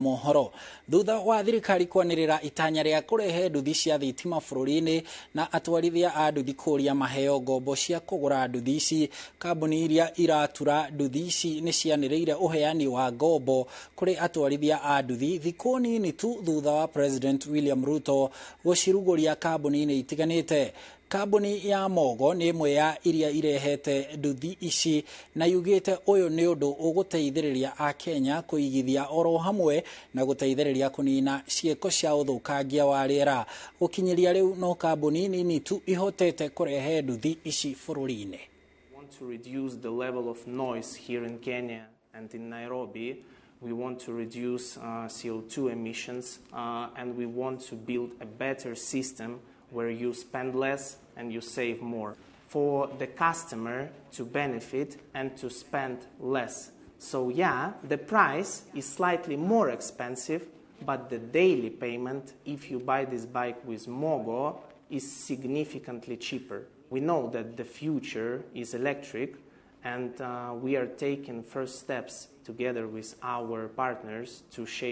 Mohoro. Thutha wa thirikari kwanĩrĩra itanya rĩa kũrehe nduthi cia thitima bũrũri-inĩ na atwarithia a nduthi kũria maheo ngombo cia kũgũra nduthi ici, kambuni iria iratura nduthi ici nĩ cianĩrĩire ũheani wa ngombo kũrĩ atwarithia a nduthi thikũ nini tu thutha wa President William Ruto gũcirugũria kambuni-inĩ itiganĩte. Kambuni ya Mogo nĩ ĩmwe ya iria irehete nduthi ici na yugĩte ũyũ nĩ ũndũ ũgũteithĩrĩria Akenya kũigithia oro hamwe na gũteithĩrĩria kũnina ciĩko cia ũthũkangia wa rĩera. Gũkinyĩria rĩu no kambuni nini tu ihotete kũrehe nduthi ici bũrũri-inĩ. Want to reduce the level of noise here in Kenya and in Nairobi. We want to reduce CO2 emissions and we want to build a better system where you spend less and you save more. For the customer to benefit and to spend less. So yeah, the price is slightly more expensive, but the daily payment, if you buy this bike with Mogo, is significantly cheaper. We know that the future is electric, and we are taking first steps together with our partners to shape